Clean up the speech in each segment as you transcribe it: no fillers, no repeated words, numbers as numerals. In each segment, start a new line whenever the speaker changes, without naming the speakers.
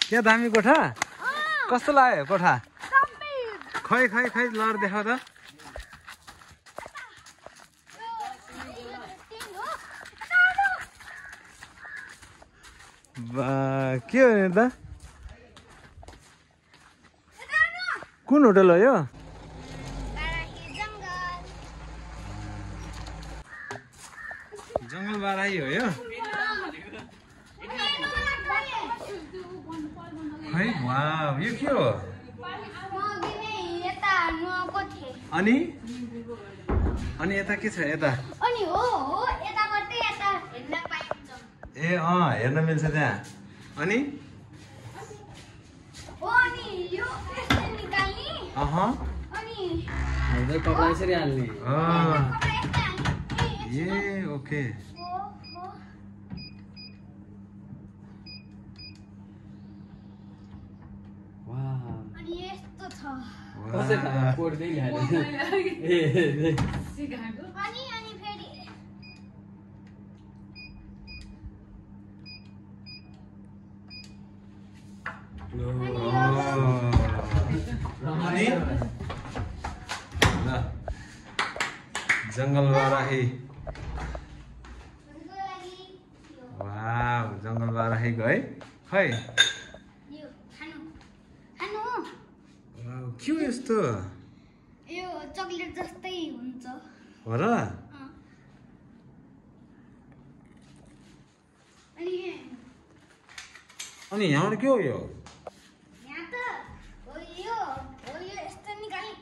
क्या दामी कोठा कस्तो लाग्यो कोठा खै खै खै लर देखाउ त के हो नि त कुन होटल हो यो जङ्गल बाराही हो यो खै वाव यो के हो अनि अनि यता के छ यता
अनि हो यताबाट यता हेर्न पाइन्छ
ए हेर्न मिल्छ त्यहाँ अनि
हो अनि यो यसले निकाल्ने अनि
हर्दै कपडा यसरी हाल्ने
ए ओके
अनि यस्तो छ
कसै कोर्दै ल्याएर ए
अनि अनि फेरि
अनि ल जङ्गल बाराही वाव जङ्गल बाराहीको है खै
यो खानु खानु
वाव के हो यस्तो
यो चकलेट जस्तै हुन्छ
हो र अनि यहाँबाट के हो यो
यहाँ त हो यो यस्तो निकाल्ने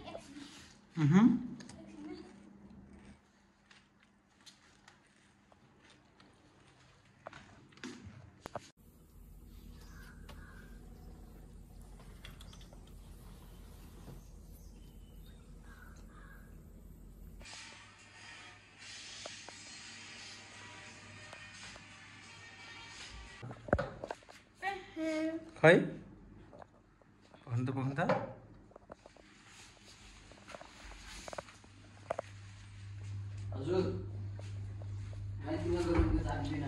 खै भन्नु त
हजुर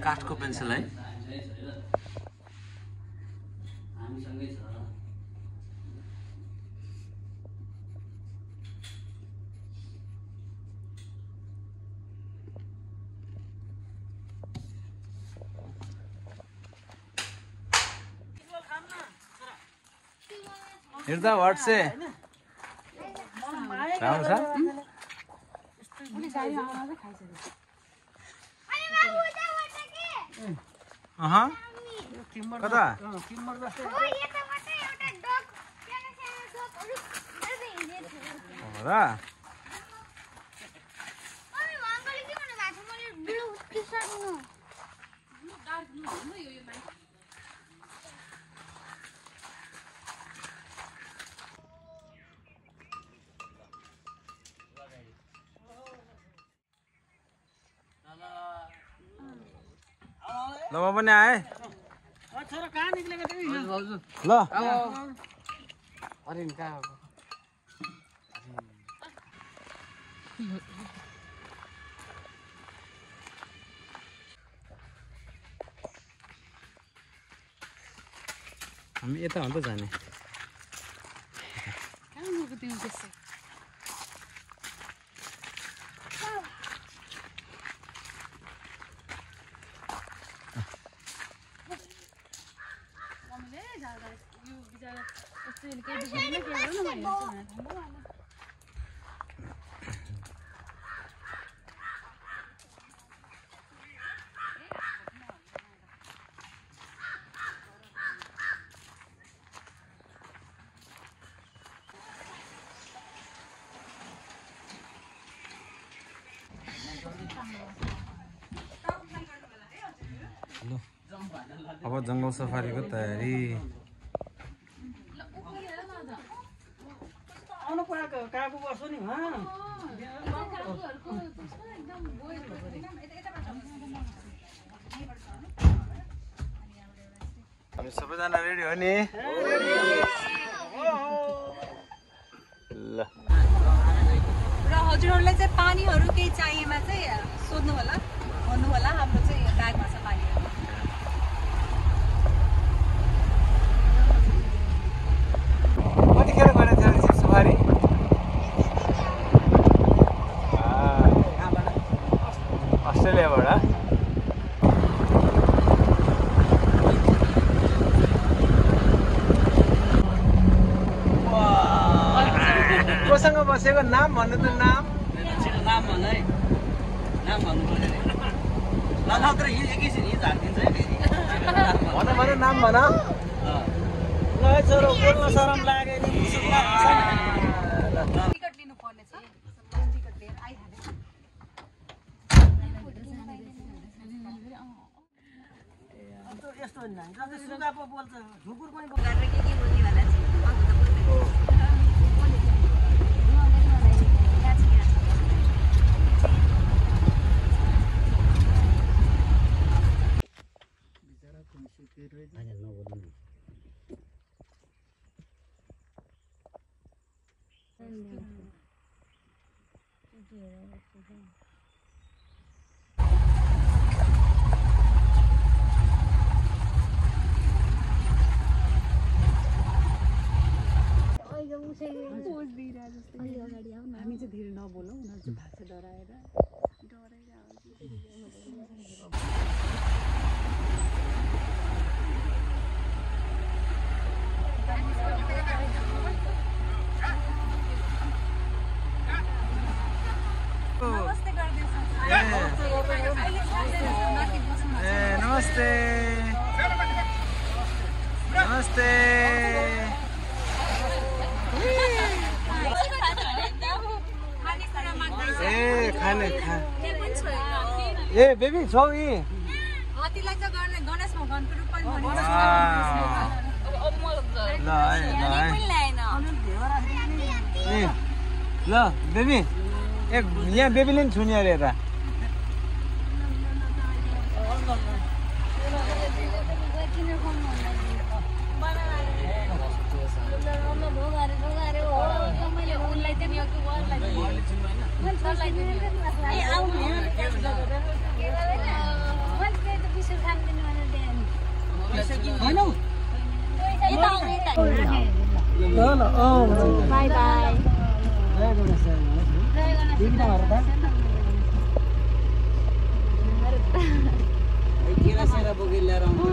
काठको पेन्सिल है
हामीसँगै छ
हेर्दा व्हाट्से राम्रो छ कता हो र ल म पनि आएँ ल
अरे कहाँ
हामी यता हो नि त जाने अब जङ्गल सफारीको तयारी
आउनु पराको कागु बस्नु नि
हामी सबैजना रेडी हो नि ल
र हजुरहरूलाई चाहिँ पानीहरू केही चाहिएमा चाहिँ सोध्नु होला भन्नु होला हाम्रो चाहिँ ब्यागमा छ पानीहरू
कतिखेर गएर थियो जिप सफारी अस्ट्रेलियाबाट कोसँग बसेको नाम भन्नु त नाम
नाम भन है नाम भन्नु पर्यो ल नत्र एकैछिन झार्दिन्छ है फेरि
भन नाम भन
ल छोरो बोल्न शरम लाग्यो नि
टिकट लिनु पर्ने छ टिकट लिएर आइहाल्छ
यस्तो नि जस्तै सुगा पो बोल्छ ढुकुर पनि
गरेर के बोल्ने होला चाहिँ हामी चाहिँ धेरै नबोलौँ उनीहरू चाहिँ भाषा डराएर नमस्ते गर्दैछ
नमस्ते नमस्ते खाने ए बेबी छौ यी
हात्तीलाई चाहिँ गर्ने गणेश भगवानको रूप पनि भनिन्छ
ल बेबी एक यहाँ बेबीले नि छुनी अरे यता
बाई बाई
केरा सेरा बोकेर ल्याएर आउनु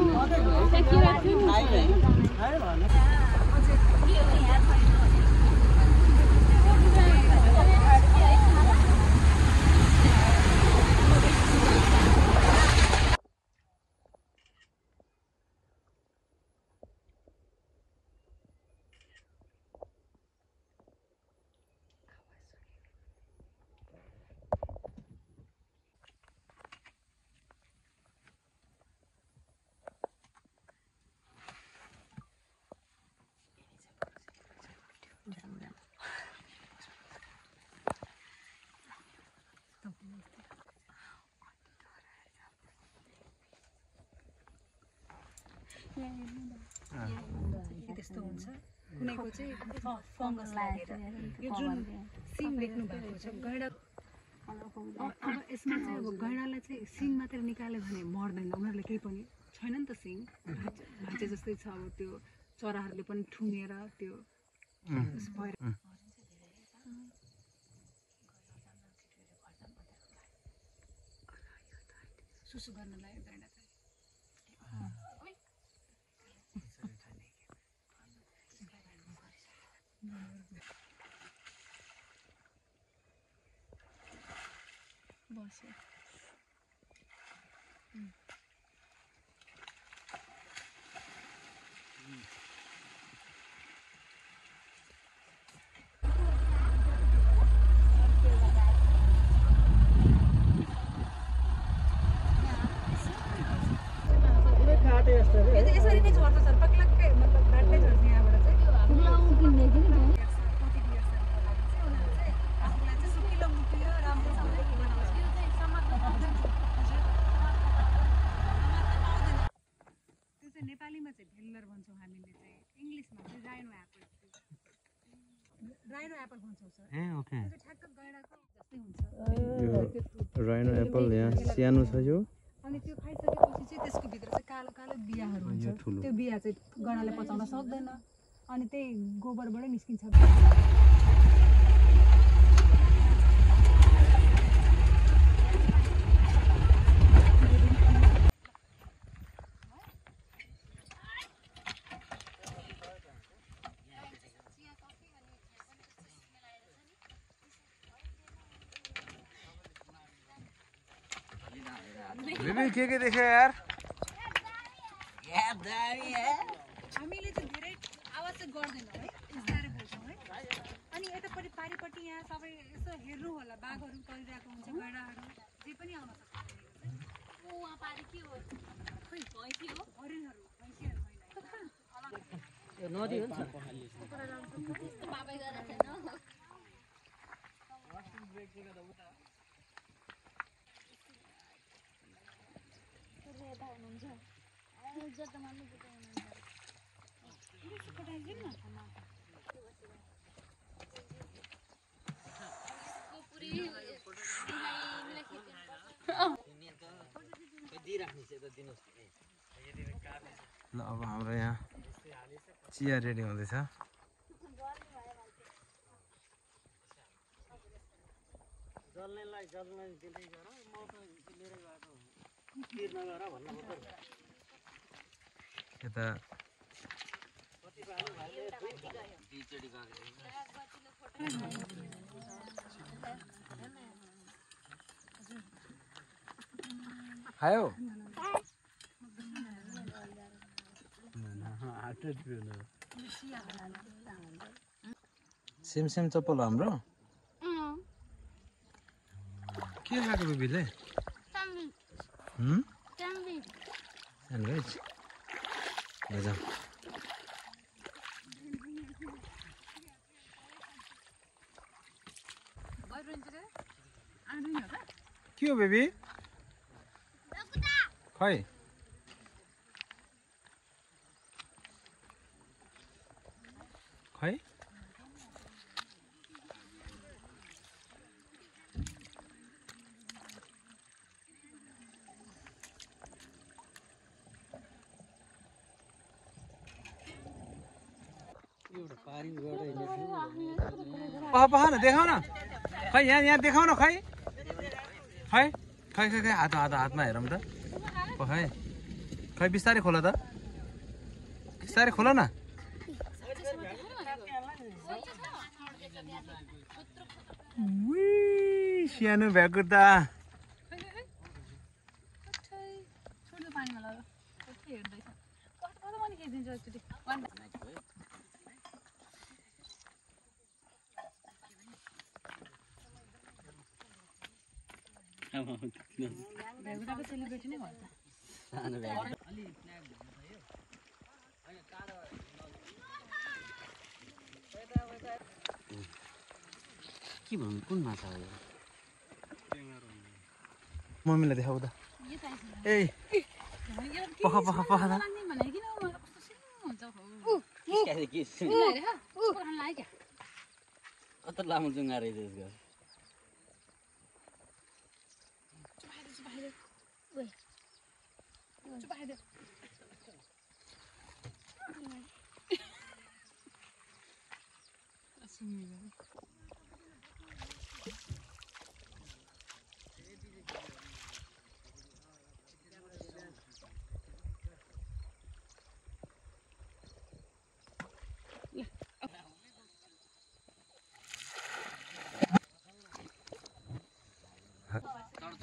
त्यस्तो हुन्छ कुनैको चाहिँ फङ्गस लागेर यो जुन सिङ देख्नु भएको छ गैँडा अब यसमा चाहिँ अब गैँडालाई चाहिँ सिङ मात्र निकाल्यो भने मर्दैन उनीहरूले केही पनि छैन नि त सिङ भाँचे जस्तै छ अब त्यो चराहरूले पनि ठुङ्गेर त्यो सुसु गर्नलाई गैँडा चाहिँ बस्यो चाहिँ भेल्लर भन्छौँ हामीले चाहिँ इङ्ग्लिसमा चाहिँ राइनो एप्पल भन्छौँ सर
ए ओके
त्यो ठ्याक्क गैँडाको जस्तै हुन्छ
राइनो एप्पल यहाँ सानो छ यो
अनि त्यो खाइसकेपछि चाहिँ त्यसको भित्र चाहिँ कालो कालो बियाहरू हुन्छ त्यो बिया चाहिँ गैँडाले पचाउन सक्दैन अनि त्यही गोबरबाटै निस्किन्छ
बेबी के देख्यो यार
हामीले चाहिँ धेरै आवाज चाहिँ गर्दैनौँ है बिस्तारै बोल्छौँ है अनि यतापट्टि पारिपट्टि यहाँ सबै यसो हेर्नु होला बाघहरू परिरहेको हुन्छ गैँडाहरू जे पनि आउन सक्छ
वहाँ पारि के हो
खोइ
भैँसी हो
हरिणहरू भैँसीहरू
यो नदी हो नि
त्यस्तो बाबै गरेको छैन यता हुनुहुन्छ जता मान्नु
ल अब हाम्रो यहाँ चिया रेडी हुँदैछ
जल्नेलाई जल्न दिँदै गर म त लिएर गएको तिर नगर भन्नु पर्छ
यता खायो सेम सेम चप्पल हो हाम्रो के खाएको बेबीले स्यान्डविच लैजाऊ के हो बेबी खै खै पह न देखाऊ न खै यहाँ देखाऊ न खै खै खै खै खै हातमा हेरौँ त खै खै बिस्तारै खोल त बिस्तारै खोल न सानो भएको त
सेलिब्रेटी नै भन्छ
के भन्नु कुन माछा हो
मम्मीलाई देखाऊ त ए पख त
कता लामो जुङ्गा रहेछ यसको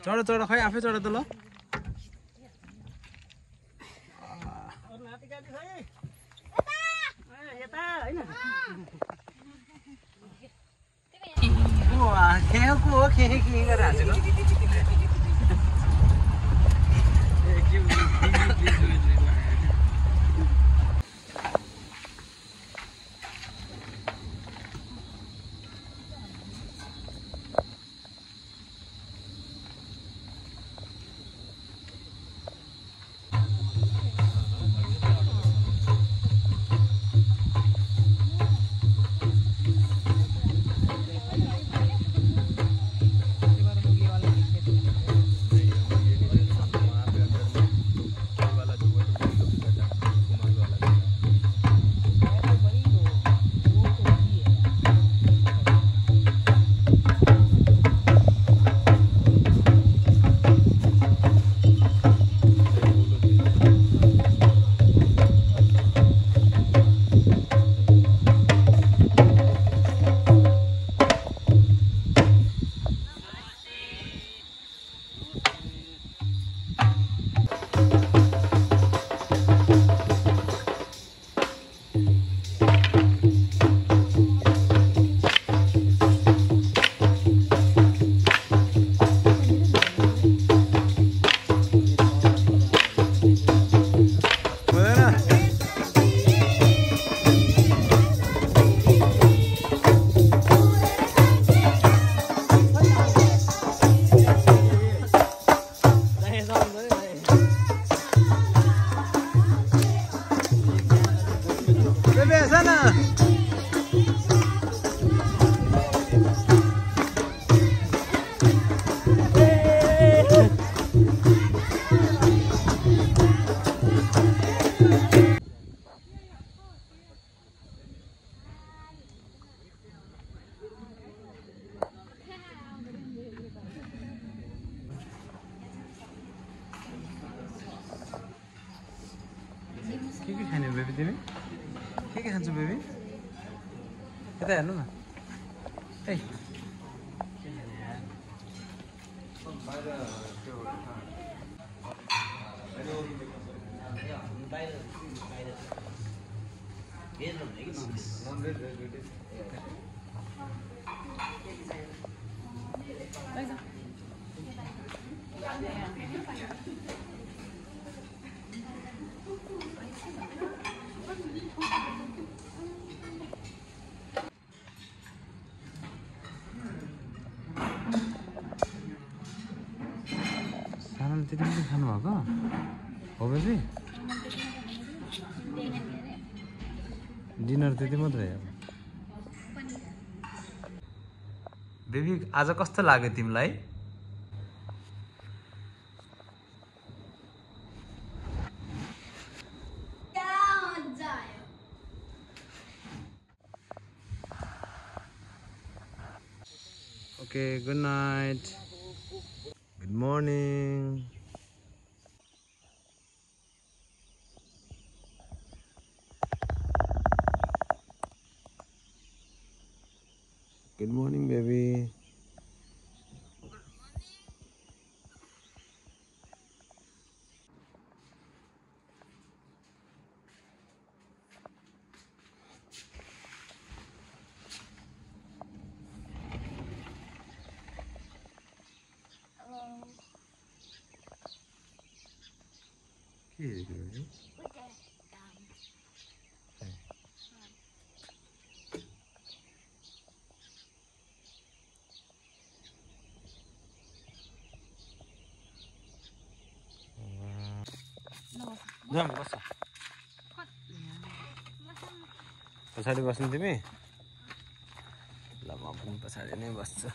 चढ खै आफै चढ त ल के गरेर हाँसेको तिमी के खान्छौ बेबी यता हेर्नु न ए सानो त्यति मात्रै खानुभएको हो बेबी डिनर त्यति मात्रै हो बेबी आज कस्तो लाग्यो तिमीलाई Okay, good night. Good morning. Good morning, baby. जाम बस पछाडि बस्नु तिमी ल म पनि पछाडि नै बस्छु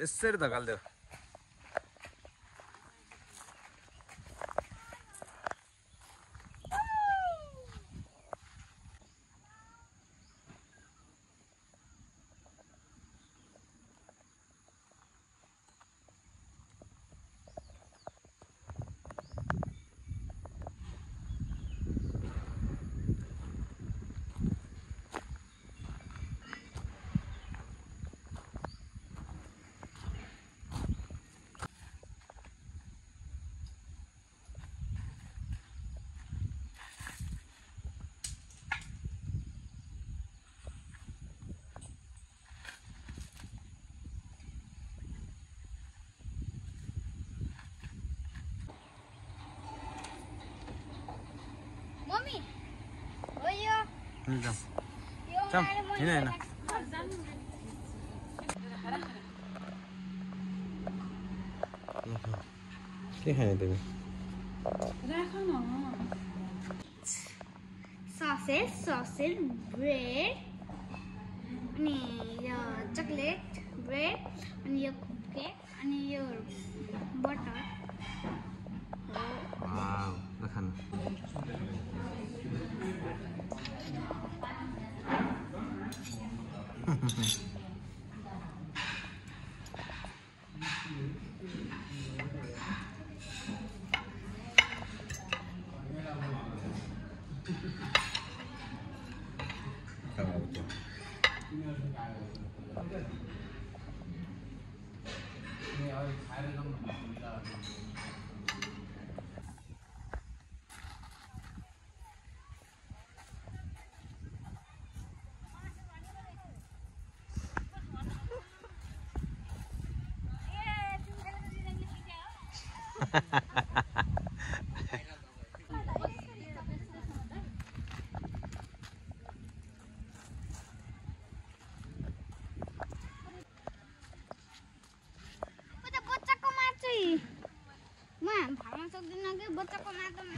यसरी धकाल्दियो जाम हिँड हैन के खाने तिमी
sausage, bread, अनि यो chocolate, bread, अनि यो cake, अनि यो butter.
वाउ ल खानु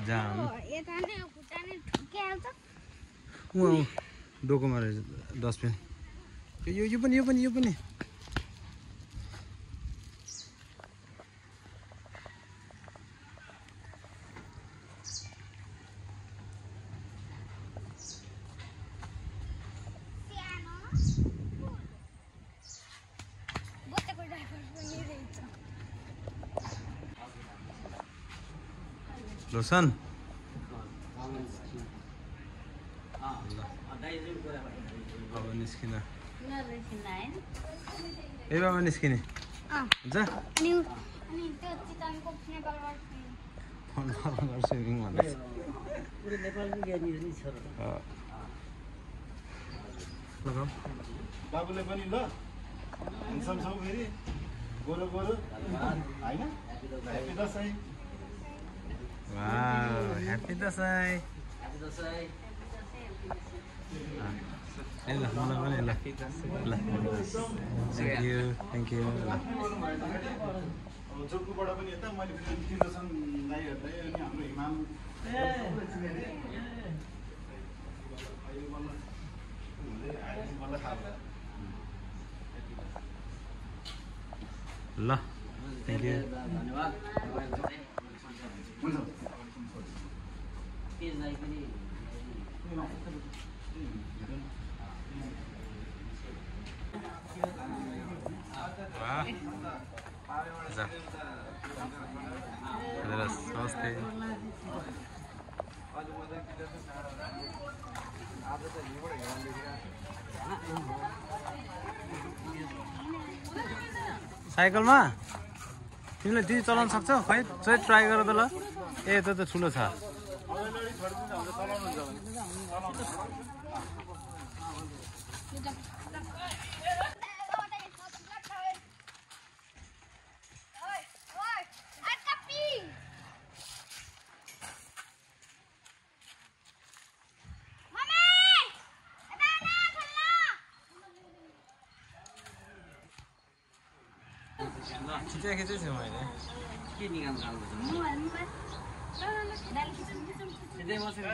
जाम
यता नै खुट्टा नै ठुकिहाल्छ
डोकोमा रहेछ डस्टबिन यो पनि लोसन अब निस्किन ए बाबा निस्किने हुन्छ स्विमिङ भन्दैछ
बाबुले पनि ल सँगसँगै फेरि गोरो गोरो होइन happy Dashain
wow happy Dashain ल मलाई पनि ल थ्याङ्क यू ल
अब जोरकोबाट पनि यता मैले किर्दछन् दाइहरूलाई अनि हाम्रो हिमाल
ल थ्याङ्क यू
धन्यवाद
नमस्ते साइकलमा तिमीले दिदी चलाउन सक्छौ खै चाहिँ ट्राई गर त ल ए त्यो त ठुलो छ छिटो खिचेको छु मैले
के निकाल्नु थाल्नु सिधै बसेर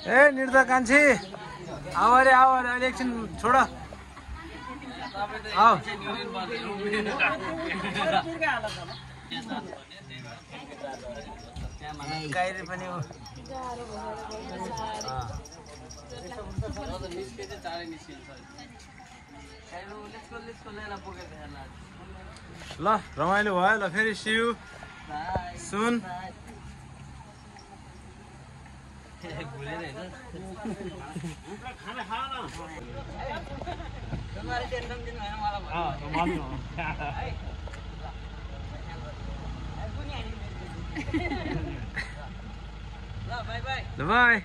ए निर्दा कान्छी आऊ अरे अहिले एकछिन छोड आऊ गाईले पनि हो ल रमाइलो भयो ल फेरि सियु सुन
ल बाई बाई
ल बाई